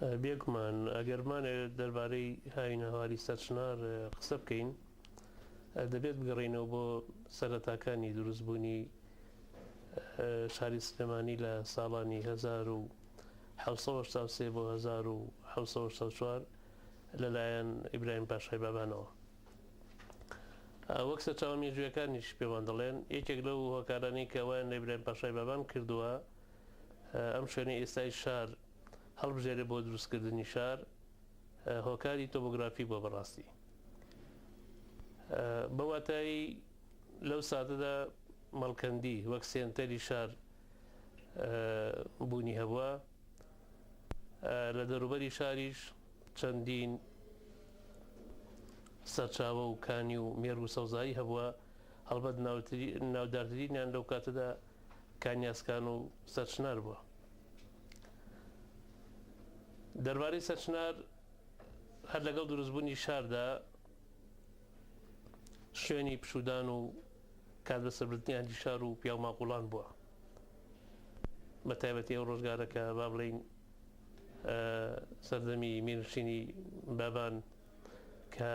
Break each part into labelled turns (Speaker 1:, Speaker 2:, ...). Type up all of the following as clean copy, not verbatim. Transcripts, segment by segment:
Speaker 1: بێگومان ئەگەر بمانەوێت دەربارەی هاوینەهەواری سەرچنار قسە بکەین، دەبێت بگەڕێینەوە بۆ سەرەتاکانی دروستبوونی شاری سلێمانی لە ساڵانی 1783 بۆ 1784 لەلایەن ئیبراهیم پاشای بابانەوە. وەک سەرچاوە مێژوویەکانیش پێمان دەڵێن، یەکێک لەو هۆکارانەی کە وایان لە ئیبراهیم پاشای بابان کردووە ئەم شوێنەی ئێستای شار هەڵبژێرێ بۆ دروستکردنی شار، هۆکاری تۆبۆگرافی بووە بەڕاستی. بە واتای لەو ساتەدا مەڵکەندی وەک سێنتەری شار بوونی هەبووە، لە دەوروبەری شاریش چەندین سەرچاوە و کانی و مێرگ و سەوزایی هەبووە، هەڵبەت ناودارترینیان لەو کاتەدا کانیاسکان و سەرچنار بووە. دەربارەی سەرچنار هەر لەگەڵ دروستبوونی شاردا شوێنی پشوودان و کات بەسەربردنی ئەهلی شار و پیاوماقوڵان بووە. بە تایبەتی ئەو ڕۆژگارە کە با بڵێین سەردەمی میرنشینی بابان کە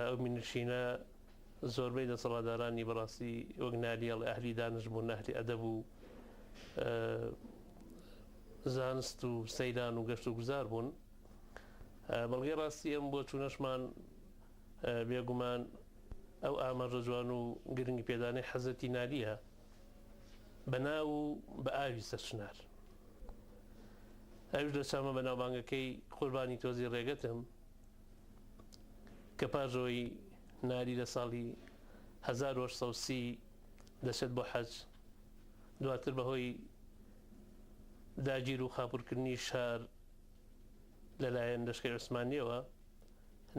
Speaker 1: ئەو میرنشینە زۆربەی دەسەڵاتدارانی بەڕاستی وەک نالی ئەڵێ ئەهلی دانش بوون، ئەهلی ئەدەب و زانست و سەیران و گەشت و گوزار بوون. بەڵگەی ڕاستی ئەم بۆچوونەشمان بێگومان ئەو ئاماژە جوان و گرنگی پێدانەی حەزرەتی نالییە بە ناو و بە ئاوی سەرچنار. ئەویش لە چامە بەناوبانگەکەی قوربانی تۆزی ڕێگەتم کە پاش ئەوەی نالی لە ساڵی 1830 دەچێت بۆ حەج، دواتر بەهۆی داگیر و خاپورکردنی شار لەلایەن لەشکری عوسمانییەوە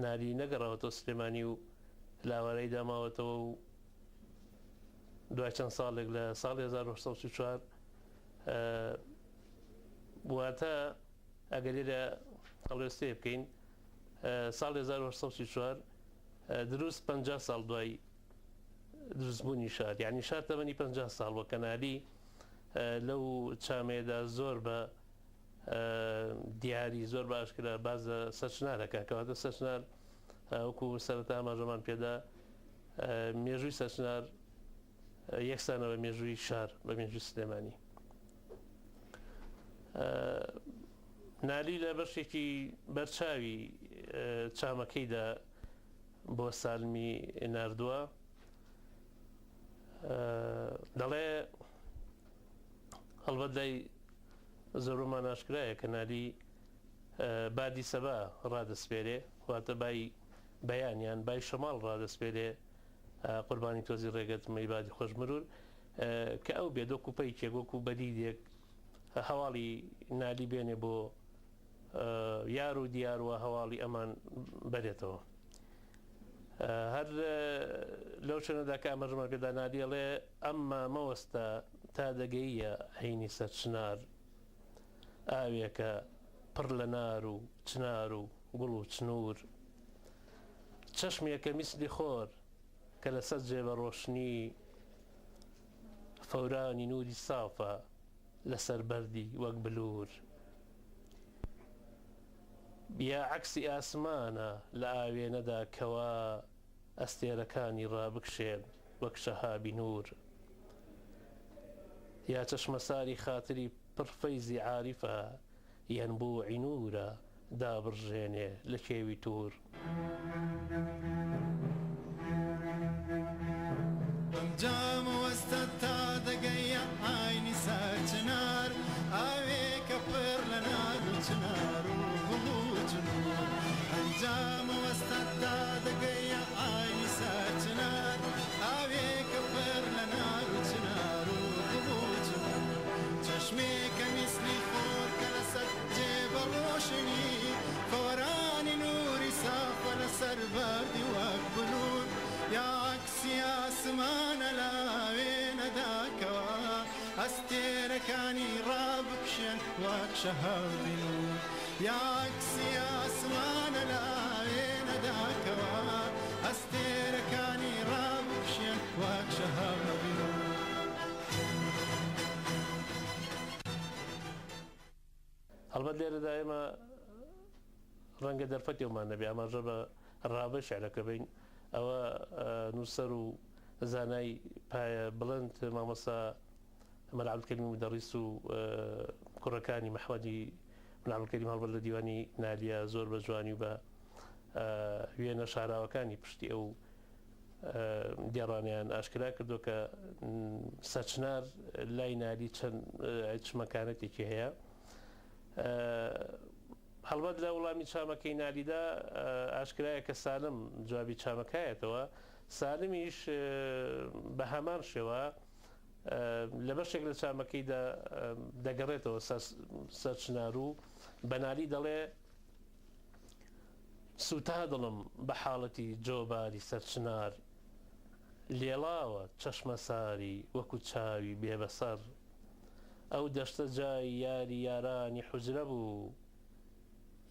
Speaker 1: نالی نەگەڕاوەتەوە سلێمانی و لە ئاوارەییدا ماوەتەوە و دوای چەند ساڵێک لە ساڵی 1844 واتە ئەگەر لێرە هەڵوێستەیە بکەین ساڵی 1844 دروست 50 ساڵ دوای دروستبوونی شار یعنی شار تەمەنی 50 ساڵ وە کەنالی لەو چامەیەدا زۆر بە دیاری زۆر بە ئاشکرا باس لە سەرچنار ئەکا کەواتە سەرچنار وەکو سەرەتا ئاماژەمان پێدا مێژووی سەرچنار یەکسانە بە مێژووی شار بە مێژووی سلێمانی نالی لە بەشێکی بەرچاوی چامەکەیدا بۆ سالمی ناردووە دەڵێ هەڵبەت لای زۆربەمان ئاشکرایە کە نالی بادی سەبا ڕادەسپێرێ، واتە بای بەیان یان بای شەماڵ ڕادەسپێرێ، قوربانی تۆزی ڕێگەت مەی بادی خۆش مرور، کە ئەو بێت وەکو پەیکێک، وەکو بەریدێک هەواڵی نالی بێنێ بۆ یار و دیار و هەواڵی ئەمان بەرێتەوە. هەر لەو شوێنەدا کە ئاماژەمان پێدا نالی ئەڵێ ئەمما مەوەستە تا دەگەییە عەینی سەر چنار ئاوێکە پڕ لە نار و چنار و گوڵ و چنوور چەشمێکە میسلی خۆر کە لەسەر جێ بە ڕۆشنی فەورانی نووری سافە لەسەر بەردی وەک بلوور یا عەکسی ئاسمانە لە ئاوێنەدا کەوا ئەستێرەکانی ڕابکشێن وەک شەهابی نوور یا چەشمەساری خاتری پڕ فەیزی عاریفە یەنبووعی نوورە دابڕژێنێ لە کێوی توور.
Speaker 2: بەم جامە وەستە تا دەگەیە عەینی سەر چنار ئاوێکە پڕ لە نار و چنار و گوڵ و چنوور ئەنجامە وەستە تا دەگەیە عەینی سەر چنار ئاوێکە پڕ لە نار و چنار و گوڵ و چنوور چەشمێکە میسلی خۆر کە لەسەر جێ بە ڕۆشنی فەوەرانی نووری سافە لەسەر بەردی وەک بلوور یا عەکسی ئاسمانە لە ئاوێنەدا کەوا ئەستێرەکانی ڕابکشێن وەک شەهابی نوور یا عەکسی ئاسمانە لە ئاوێنەدا کەوا ئەستێرەکانی ڕابکشێن وەک شەهابی نوور.
Speaker 1: هەڵبەت. هەڵبەت لێرەدا ئێمە ڕەنگە دەرفەتی ئەومان نەبێ ئاماژە بە ڕاڤەی شیعرەکە بەین، ئەوە نووسەر و زانای پایە بڵند مامۆستا مەلا عەبدولکەریمی مودەڕیس و کوڕەکانی مەحمەدی مەلا عەبدولکەریم هەڵبەت لە دیوانی نالیە زۆر بە جوانی و بە وێنە شاراوەکانی پشتی ئەو دێڕانەیان ئاشکرا کردووە کە سەرچنار لای نالی چەند چ مەکانەتێکی هەیە. هەڵبەت لە وڵامی چامەکەی نالیدا ئاشکرایە کە سالم جوابی چامەکایەتەوە، سالمیش بە هەمان شێوە لە بەشێک لە چامەکەیدا دەگەڕێتەوە سەر چنار و بە نالی دەڵێ، سووتا دڵم بە حاڵەتی جۆباری سەر چنار، لێڵاوە چەشمەساری وەکو چاوی بێبەسەر. ئەو دەشتە جای یاری یارانی حوجرە بوو،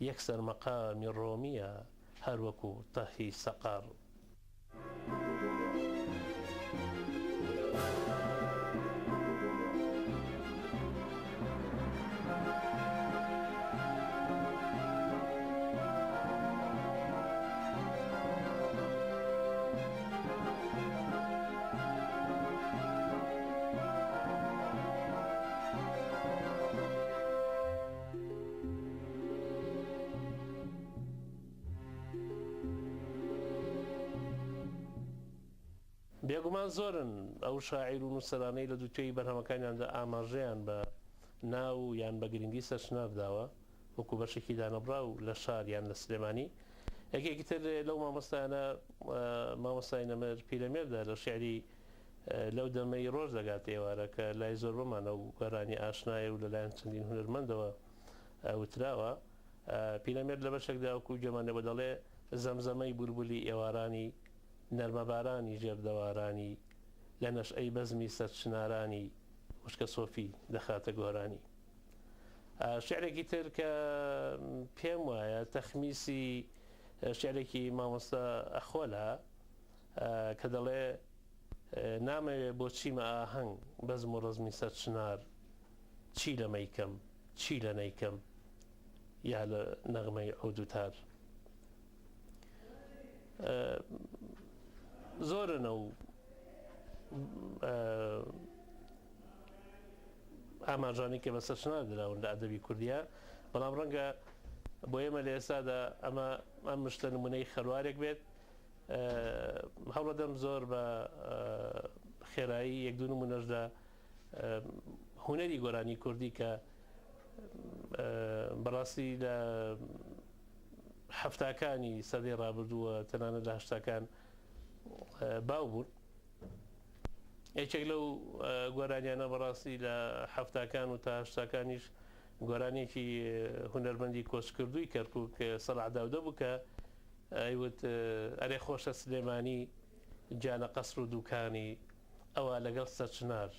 Speaker 1: یەکسەر مەقامی ڕۆمییە هەر وەکو تەهی سەقەر. بێگومان زۆرن ئەو شاعیر و نووسەرانەی لە دووتوێی بەرهەمەکانیاندا ئاماژەیان بە ناو یان بە گرنگی سەرچنار داوە وەکو بەشێکی دانەبڕاو لە شار یان لە سلێمانی. یەکێکی تر لەو مامۆستایانە مامۆستای نەمر پیرەمێردە لە شیعری لەو دەمەی ڕۆژ دەگاتە ئێوارە کە لای زۆربەمان ئەو گۆرانیە ئاشنایە و لەلایەن چەندین هونەرمەندەوە وتراوە. پیرەمێرد لە بەشێکدا وەکو گوێمان لێبووە دەڵێ، زەمزەمەی بولبولی ئێوارانی، نەرمەبارانی ژێر دەوارانی، لە نەشئەی بەزمی سەر چنارانی، وشکە سۆفی دەخاتە گۆرانی. شیعرێکی تر کە پێم وایە تەخمیسی شیعرێکی مامۆستا ئەخۆلە کە دەڵێ، نامەوێ بۆ چیمە ئاهەنگ بەزم و ڕەزمی سەر چنار، چی لە مەی کەم، چی لە نەی کەم، یا لە نەغمەی عود و تار. زۆرن ئەو ئاماژانەی کە بە سەر چنار دراون لە ئەدەبی کوردیا، بەڵام ڕەنگە بۆ ئێمە لە ئێستادا ئەمە ئەم مشتە نمونەی خەروارێک بێت. هەوڵەدەم زۆر بە خێرایی یەک دوو نمونەش لە هونەری گۆرانی کوردی کە بەڕاستی لە حەفتاکانی سەدەی ڕابردووە تەنانەت لە هەشتاکان باو بوون. یەکێک لەو گۆرانیانە بەڕاستی لە حەفتاکان و تا هەشتاکانیش گۆرانیەکی هونەرمەندی کۆچکردووی کەرکوک سەلاح داودە بوو کە ئەیوت ئەرێ خۆشە سلێمانی گیانە قەسر و دوکانی ئەوە لەگەڵ سەرچنار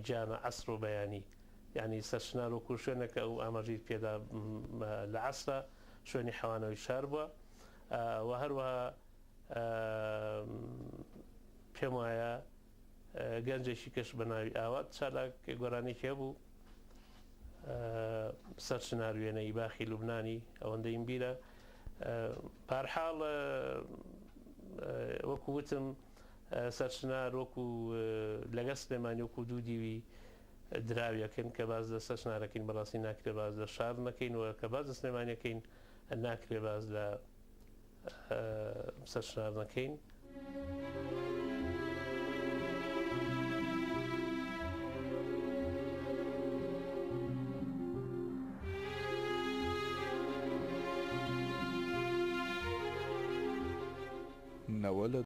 Speaker 1: گیانە عەسر و بەیانی یانی سەرچنار وەکو شوێنێک کە ئەو ئاماژەی پێدا لە عەسرا شوێنی حەوانەوەی شار بووە و هەروەها پێم وایە گەنجێکی کەش بە ناوی ئاوات چالاک گۆرانیەکی هەبوو سەر چنار وێنەی باخی لوبنانی ئەوەندەیم بیرە بارحاڵ وەکو وتم سەرچنار وەکو لەگە سلێمانی وەکو دوو دیوی دراویەکن کە باز لە سەرچنارەکەین بەڕاستی ناکرێ باز لە شار نەکەین و کە باز لە سلێمانیەکەین ناکرێ باز لە سەرچنار نەکەین.
Speaker 3: نەوە لە.